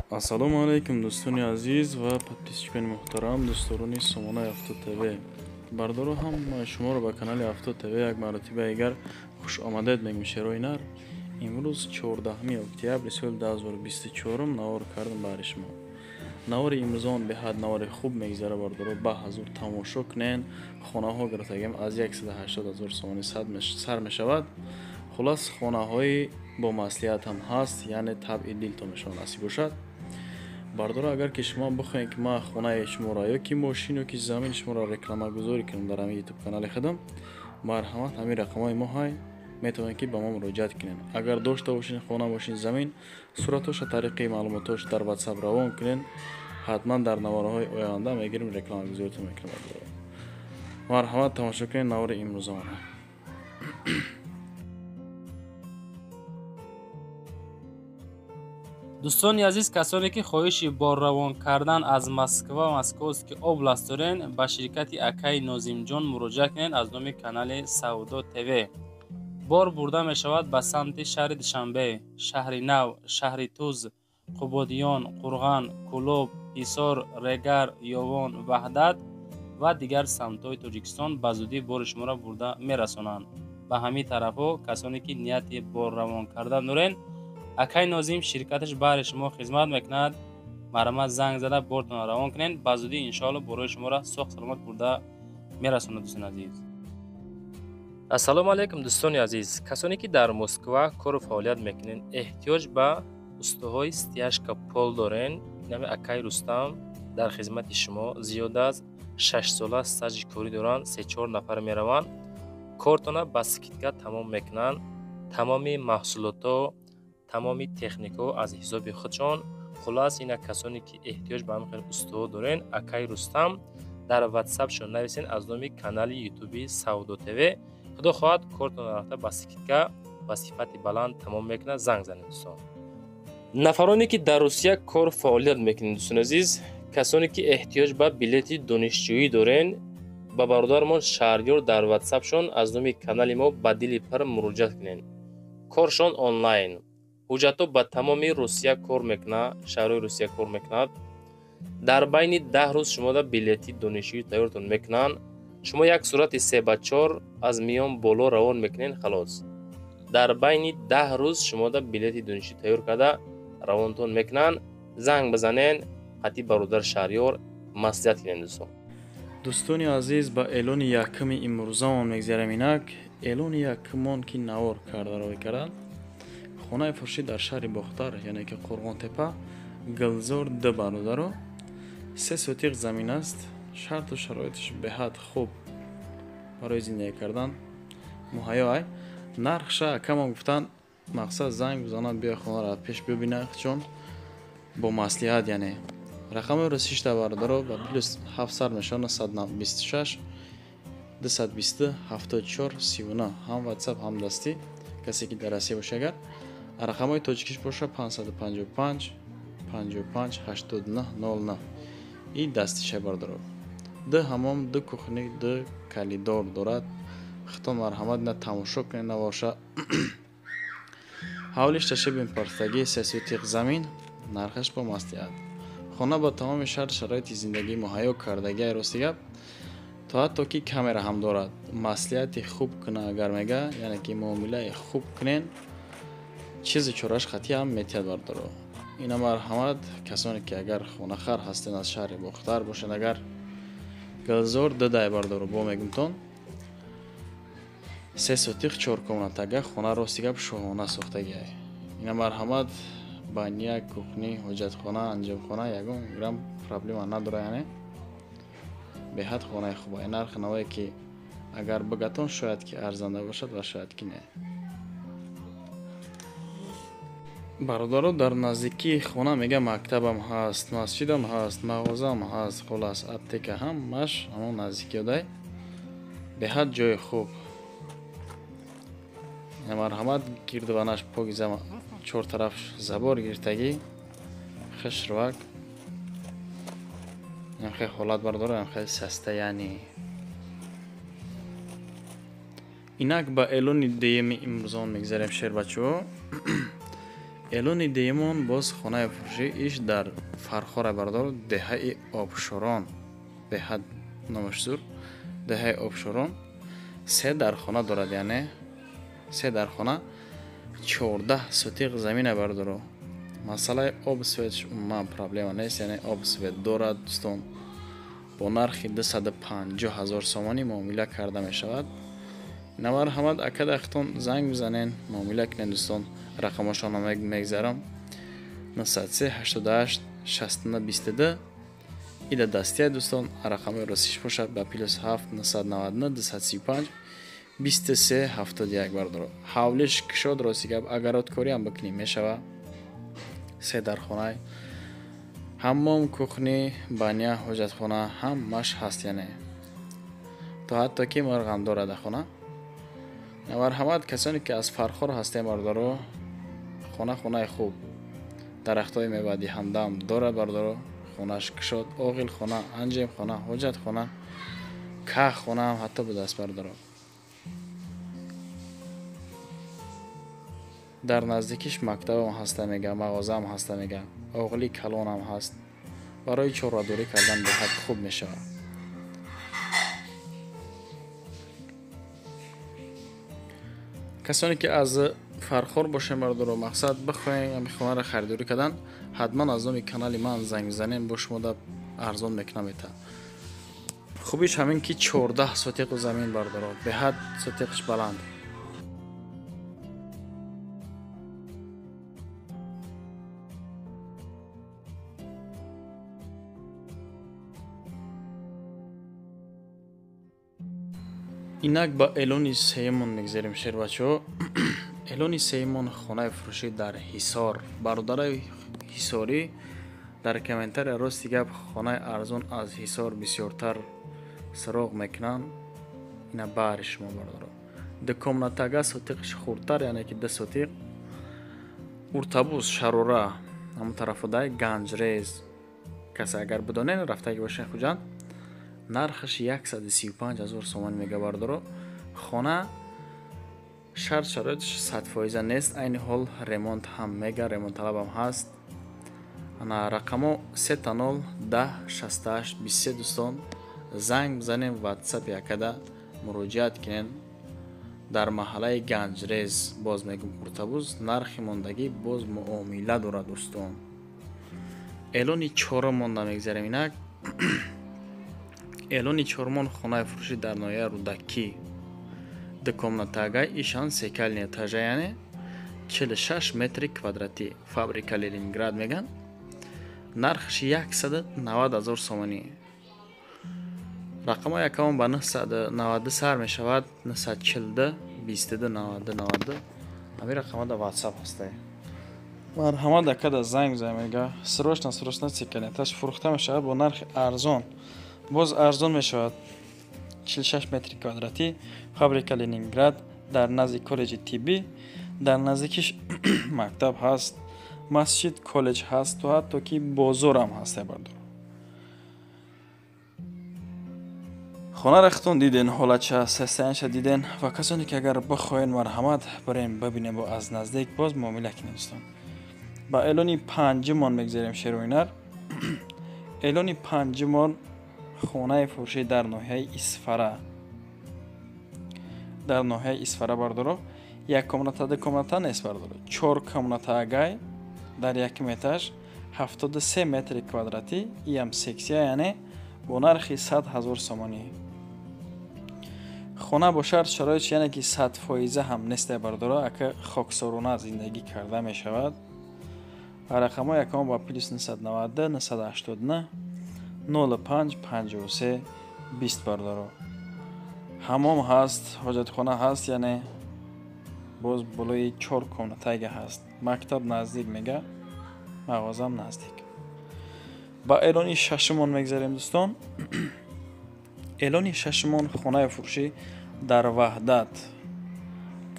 Ассалому алайкум, дӯстони азиз ва подписчикони муҳтарам, дӯстдорони сомонаи Авто ТВ. Бардоро, ҳамаи шуморо ба канали Авто ТВ як маротиба дигар хуш омадед мегӯем. Шерои нар. Имрӯз 14 октябри соли 2024 навор кардам баҳри шумо. Навори имрӯзон беҳад навори хуб мегзара, бардоро, ба ҳазур тамошо кунен. Хонаҳо гирифтагем аз 180 ҳазор сомонӣ сар мешавад. Хулас, хонаҳои бо маслиҳат ҳам ҳаст, яъне табъи дилтон мешавад насиб бошад. Бардоро, агар ки шумо бихоҳед, ки ман хонаи шуморо ё ки мошин ё ки замини шуморо рекламагузорӣ кунам дар ҳамин ютуб канали худам, марҳамат, ҳамин рақамҳои мо ҳай, метавонед ки ба мо муроҷиат кунед. Агар дошта бошед хона, мошин, замин, суратҳоша тариқи маълумотҳош дар ватсап равон кунед, ҳатман дар наворҳои оянда мегирем, рекламагузоритон мекунем. Бардоро, марҳамат, тамошо кунед навори имрӯзаона. Дӯстони азиз, касоне ки хоҳиши борравон кардан аз Москва, Московский область дорен, ба ширкати акаи Нозимҷон муроҷиат кунед аз номи канали Савдо ТВ. Бор бурда мешавад ба самти шаҳри Душанбе, шаҳри Нав, шаҳри Туз, Қубодиён, Қурған, Кӯлоб, Ҳисор, Регар, Ёвон, Ваҳдат ва дигар самтҳои Тоҷикистон ба зудӣ бори шуморо бурда мерасонанд. Ба ҳамин тарафҳо касоне ки нияти борравон кардан дорен, акай Нозим ширкаташ баҳри шумо хизмат мекунад. Марҳамат, занг зада бортонро равон кунед, ба зудӣ иншоалло борои шуморо соғ саломат бурда мерасонад. Дӯстони азиз, ассалому алайкум. Дӯстони азиз, касоне ки дар Москва кору фаъолият мекунед, эҳтиёҷ ба устоҳои стяжка пол дорен, нами акай Рустам дар хизмати шумо. Зиёда аз 6 сола стажи корӣ доранд, 3-4 нафар мераванд, кортона ба скидка тамом мекунанд. Тамоми маҳсулотҳо, тамоми техникаҳо аз ҳисоби худшон. Хулас, ина касоне ки эҳтиёҷ ба ҳамин хел устоҳо дорен, акай Рустам дар ватсапшон нависен аз номи канали ютуби Савдо ТВ. Худо хоҳад, кортон рафта ба скидка, ба сифати баланд тамом мекунад. Занг занед, дӯстон. Нафароне ки дар Русия кор фаъолият мекунед, дӯстони азиз, касоне ки эҳтиёҷ ба билети донишҷӯӣ дорен, ба бародармон Шаҳрёр дар ватсапшон аз номи канали мо ба дили пар муроҷиат кунед. Коршон онлайн, ҳуҷҷатҳо ба тамоми Русия кор мекунад, шаҳрҳои Русия кор мекунад. Дар байни 10 рӯз шумода билети донишҷӯӣ тайёртон мекунанд. Шумо як сурати 3 ба 4 аз миён боло равон мекунед, халос. Дар байни 10 рӯз шумода билети донишҷӯӣ тайёр карда равонтон мекунанд. Занг бизанен, қатъи бародар Шаҳрёр маслиҳат кунед, дӯстон. Дӯстони азиз, ба эълони якуми имрӯзаон мегзарем. Инак эълони якумон ки навор карда рой карданд, хонаи фурӯшӣ дар шаҳри Бохтар, яъне ки Қурғонтепа, Гулзор д, бародаро, 3 сотиқ замин аст. Шарту шароиташ беҳад хуб, барои зиндагӣ кардан муҳайё ай. Нархша акамон гуфтанд, мақсад занг бизанад, биё хонаро пеш бибина, чун бо маслиҳат. Яъне рақами русишта, бародаро, ба +7 сар мешавад 926 220 74 39, ҳам ватсап, ҳам дастӣ. Касе ки дар Россия боша, агар рақамҳои тоҷикиш боша, 555 55 89 09 и дастиша. Бародаро, ду ҳамом, ду кухни, ду коридор дорад. Худтон марҳамат, на тамошо кунед навоша. Ҳавлиш ташибин партагӣ, 3 сотиқ замин, нархаш бо маслиҳат. Хона ба тамоми шарт шароити зиндагӣ муҳайё кардагиай. Рости гап, то ҳатто ки камера ҳам дорад. Маслиҳати хуб куна агар мега, яъне ки муомилаи хуб кунен, чизи чораш қатъӣ ҳам метиҳад. Бардоро, ина марҳамат, касоне ки агар хонахар ҳастен, аз шаҳри Бохтар бошед, агар Гулзор дидай, бардоро, бо мегумтон, 3 сотиқ, чор комнатага хона, рости гап, шоҳона сохтагиай. Ина марҳамат, баня, кухни, ҳоҷатхона, анҷомхона, ягон грам проблема надора, яъне беҳад хонаи хуба. Нархи навое ки агар бигатон, шояд ки арзанда бошад ва шояд ки не. Бародаро, дар наздикии хона мега мактабам ҳаст, масҷидам ҳаст, мағозаам ҳаст, хулас, аптека, ҳамаш ҳамон наздикиёдай. Беҳад ҷои хуб. Марҳамат, гирдуванаш покиза, чор тараф забор гирифтагӣ, хушрувак. Хеле ҳолат, бардора, хеле состояние. Инак ба эълони дуюми имрӯзон мегзарем, шербачаҳо. Эълони дуюмон боз хонаи фурӯшӣ иш дар Фархора бардор, деҳаи Обшорон, беҳад номаш зур, деҳаи Обшорон. Се дархона дорад, яъне се дархона, 14 сотиқ замина бардоро. Масъалаи об светш умуман проблема нест, яъне об свет дорад дӯстон. Бо нархи 250 000 сомонӣ муомила карда мешавад. Намарҳамат акадахтон занг бизанен, муомила кунед дӯстон. Рақамошонро мегзарам: 903 88 69 22. Ида дастия дӯстон. Рақами ростиш бошад ба плюс 7 999 235 23 71 бардоро. Ҳавлиш кушод, рости гап, агародкориам бикунӣ мешава. Се дархонай, ҳаммом, кухни, баня, ҳоҷатхона ҳамаш ҳаст, яъне то ҳатто ки мурғам дорад хона. Марҳамат касоне ки аз Фархор ҳастем бардоро, хона хонаи хуб, дарахтҳои мевадиҳандаам дорад бардоро. Хонаш кушод, оғилхона, анҷемхона, ҳоҷатхона, каххонаам ҳатто будааст бардоро. Дар наздикиш мактабам ҳаста мега, мағозаам ҳаста мега, оғили калонам ҳаст. Барои чорвадорӣ кардан беҳад хуб мешавад. Касоне ки аз Фархор бошем бардоро, мақсад бихоҳем ҳамин хонаро харидорӣ кардан, ҳатман аз номи канали ман занг бизанем, бо шумо да арзон мекунам ета. Хубиш ҳамин ки 14 сотиқу замин бардоро, беҳад сотиқш баланд. Инак ба эълони сеюмон мегзарем, шербачаҳо. Эълони сеюмон хонаи фурӯшӣ дар Ҳисор. Бародарои ҳисорӣ дар комментария рости гап хонаи арзон аз Ҳисор бисёртар суроғ мекунанд. Ина баҳри шумо бародаро. Ду комнатага, сотиқш хурдтар, яъне ки 2 сотиқ. Уртабуз, Шарора, ҳамон тарафодай Ганҷрез. Касе агар бидонен, рафтаги бошен Хуҷанд, нархаш 135 000 сомонӣ мега бардоро. Хона шарт шароитш 100% нест, айни ҳол ремонт ҳам мега, ремонтталабам ҳаст. Ана рақамо 3 0 10 68 23 дӯстон, занг бизанем, ватсап якада муроҷиат кунен. Дар маҳаллаи Ганҷрез, боз мегум, Уртабуз, нархи мондагӣ боз муомила дорад дӯстон. Эълони чорум монда мегзарем инак. Эълони чорумон хонаи фурӯшӣ дар ноҳияи Рӯдакӣ. Ду комнатага, ишан секални этажа, яъне 46 метри квадратӣ, фабрика Ленинград меган. Нархаш 190 000 сомонӣ. Рақамҳои якамон ба 992 сар мешавад, 942 22 92 92. Ҳамин рақамҳо дар ватсап ҳастае. Марҳамат акада занг бизанед, мега срочно срочно секални этаж фурӯхта мешавад бо нархи арзон. Боз арзон мешавад. 46 метри квадратӣ, фабрика Ленинград, дар назди коллеҷи тиббӣ, дар наздикиш мактаб ҳаст, масҷид, коллеҷ ҳаст, то ҳатто ки бозорам ҳаст бардор. Хонаро худтон диден, ҳолатша, состояниеша диден ва касоне ки агар бихоҳед, марҳамат бирем бибинем бо аз наздик, боз муомила кунем дӯстон. Ба эълони панҷумон мегзарем, шероинар. Эълони панҷумон хонаи фурӯшӣ дар ноҳияи Исфара. Дар ноҳияи Исфара бардоро, як комната, ду комната нест бардоро, 4 комната агай дар якум этаж, 73 метри квадратӣ, иам сексия, яъне бо нархи 100 000 сомонӣ. Хона бо шарт шароитш, яъне ки 100% ҳам несте бардоро, ака хоксорона зиндагӣ карда мешавад. Рақамҳои якамон ба плюс 992 989 05 53 20 бардоро. Ҳамом ҳаст, ҳоҷатхона ҳаст, яъне боз болои 4 комнатага ҳаст. Мактаб наздик мега, мағозам наздик. Ба эълони шашумон мегзарем дӯстон. Эълони шашумон хонаи фурӯшӣ дар Ваҳдат.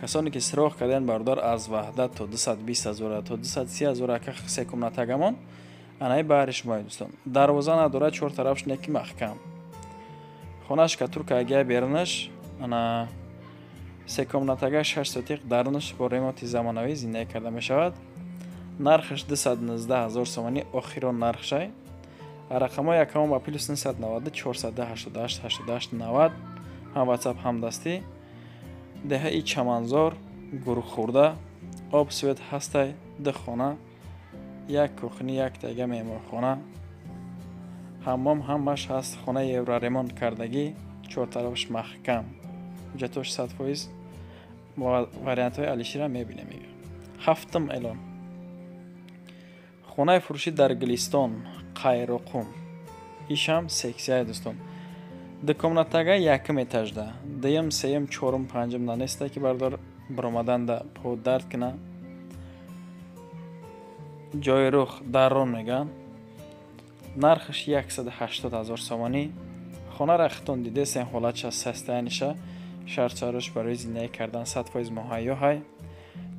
Касоне ки сироғ карданд бародар, аз Ваҳдат то 220 000 то 230 000 ака се комнатагамон, анаи баҳри шумои дӯстон. Дарвоза надорад, чор тарафш неки маҳкам. Хонаш катурка агия берунаш, ана се комнатага, 6 сотиқ, дарунаш бо ремонти замонавӣ зиндагӣ карда мешавад. Нархаш 219 000 сомонӣ, охирон нархшай. Рақамҳои акамон ба плюс 990 488 88 90, ҳам WhatsApp ҳам дастӣ. Деҳаи Чаманзор, Гурхурда, об свет ҳастай, 2 хона, як кухни, як тайга меҳмонхона, ҳаммом ҳамаш ҳаст. Хонаи евроремонт кардагӣ, чортарафаш маҳкам, ҳуҷҷатош 100%. Вариантҳои Алишира мебинем. Ҳафтум эълон. Хонаи фурӯшӣ дар Гулистон, Қайроқум. Ишам сексияй дӯстон. Ду комнатага якум этажда, дуюм, сеюм, чорум, панҷум нанеста ки бардор баромаданда по дард кина. Ҷои рух даррон мегӯянд. Нархаш 180 000 сомонӣ. Хонара хитон дидесен, ҳолатша, состояниша, шартшарош барои зиндагӣ кардан 100% муҳайё ҳай.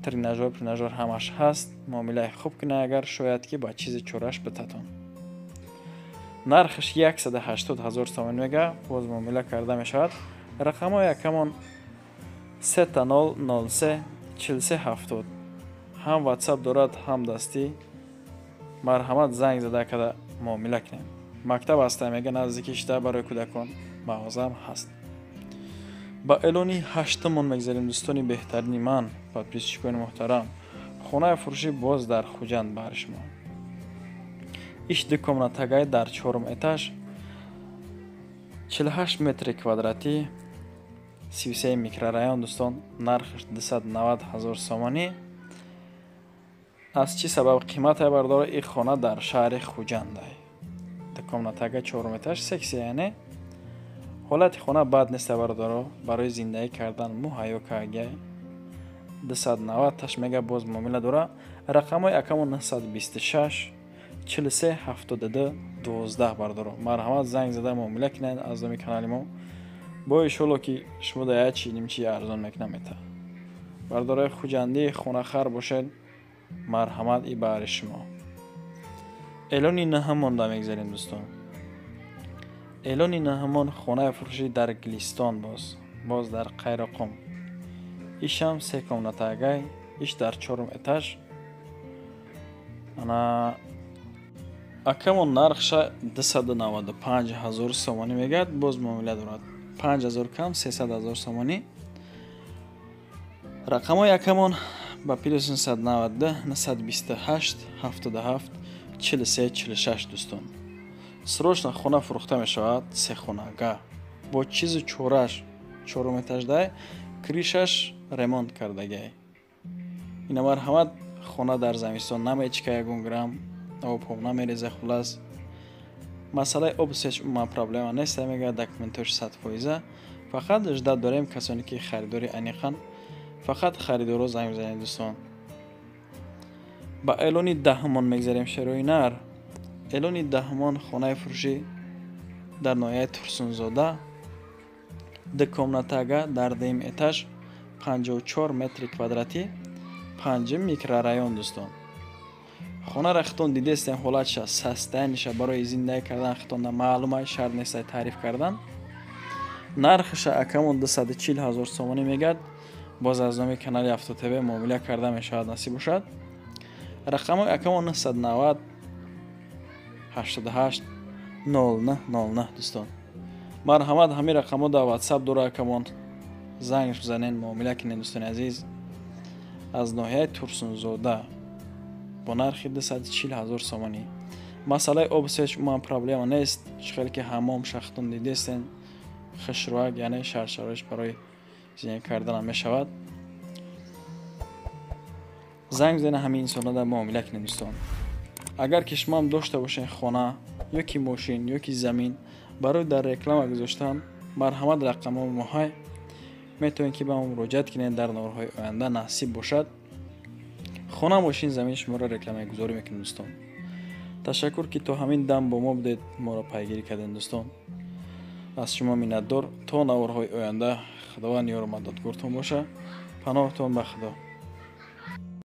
Тренажёр, тренажёр ҳамаш ҳаст. Муомилаи хуб кунед, агар шояд ки ба чизи чораш битатон. Нархаш 180 000 сомонӣ мега, боз муомила карда мешавад. Рақамҳои акамон 3 0 03 43 70, ҳам WhatsApp дорад, ҳам дастӣ. Марҳамат, занг зада када муомила кунем. Мактаб ҳаста мега наздики шида барои кӯдакон, мағозаам ҳаст. Ба эълони ҳаштумон мегзарем, дӯстони беҳтарини ман, подписчикони муҳтарам. Хонаи фурӯшӣ боз дар Хуҷанд баҳри шумо. Иш ду комнатагай дар чорум этаж, 48 метри квадратӣ, 33 микрорайон дӯстон. Нархаш 290 000 сомонӣ. Аз чӣ сабаб қимате бардора? И хона дар шаҳри Хуҷандай, ду комнатага, чорум этаж, сексия, яъне ҳолати хона бад неста бародаро, барои зиндагӣ кардан муҳайё кардагиай. 290 таш мега, боз муомила дора. Рақамҳои акамон 926 43 72 12. Бародаро, марҳамат, занг зада муомила кунед аз номи канали мо. Бо иншолло ки шумо да як чи нимчи арзон мекунам мета. Бародарои хуҷандӣ, хонахар бошед, марҳамат, и баҳри шумо. Эълони наҳамонда мегзарем, дӯстон. Эълони наҳамон хонаи фурӯшӣ дар Гулистон, боз дар Қайроқум. Ишам се комнатагай, иш дар чорум этаж. Ана акамон нархша 295 000 сомонӣ мегӯяд, боз муомила дорад. 5 000 кам, 300 000 сомонӣ. Рақамҳои акамон ба плюс 992 928 77 43 46. Дӯстон, срочно хона фурӯхта мешавад, сехонага бо чизу чораш, чорум этаждай, крышаш ремонт кардагиай. Ина марҳамат, хона дар замистон намечика, ягон грамм обҳо намереза. Хулас, масъалаи об ҳеч умуман проблема нест мегӯяд, документош 100%. Фақат ждать дорем касоне ки харидори аниқан, фақат харидоро занг бизанед, дӯстон. Ба эълони даҳумон мегзарем, шерои нар. Эълони даҳумон хонаи фурӯшӣ дар ноҳияи Турсунзода, ду комнатага дар дуюм этаж, 54 метри квадратӣ, панҷум микрорайон. Дӯстон, хонара хитон дидестем, ҳолатша, состояниша барои зиндагӣ кардан хитонда маълума, шарт нестай таъриф кардан. Нархша акамон 240 000 сомонӣ мегӯяд, боз аз номи канали Авто ТВ муомила карда мешавад, насиб бошад. Рақамҳои акамон 990 88 09 09. Дӯстон, марҳамат, ҳамин рақамҳо дар WhatsApp дора акамон, занг бизанед, муомила кунед, дӯстони азиз. Аз ноҳияи Турсунзода бо нархи 240 000 сомонӣ. Масъалаи об ҳеч умуман проблема нест. Чӣ хеле ки ҳаммом шахтон дидестен, хушрӯак, яъне шарт-шароиш барои зиндагӣ карданам мешавад. Занг бизанед, ҳамин инсонҳо дар муомила кунед, дӯстон. Агар ки шумоам дошта бошед хона ё ки мошин ё ки замин барои дар реклама гузоштан, марҳамат, рақамҳо моҳай, метавонед ки ба мо муроҷиат кунед. Дар наворҳои оянда насиб бошад, хона, мошин, замин шуморо рекламагузорӣ мекунем. Дӯстон, ташаккур, ки то ҳамин дам бо мо будед, моро пайгирӣ кардем. Дӯстон, аз шумо миннатдор. То наворҳои оянда Худованд ёру мададгортон боша. Паноҳтон ба Худо.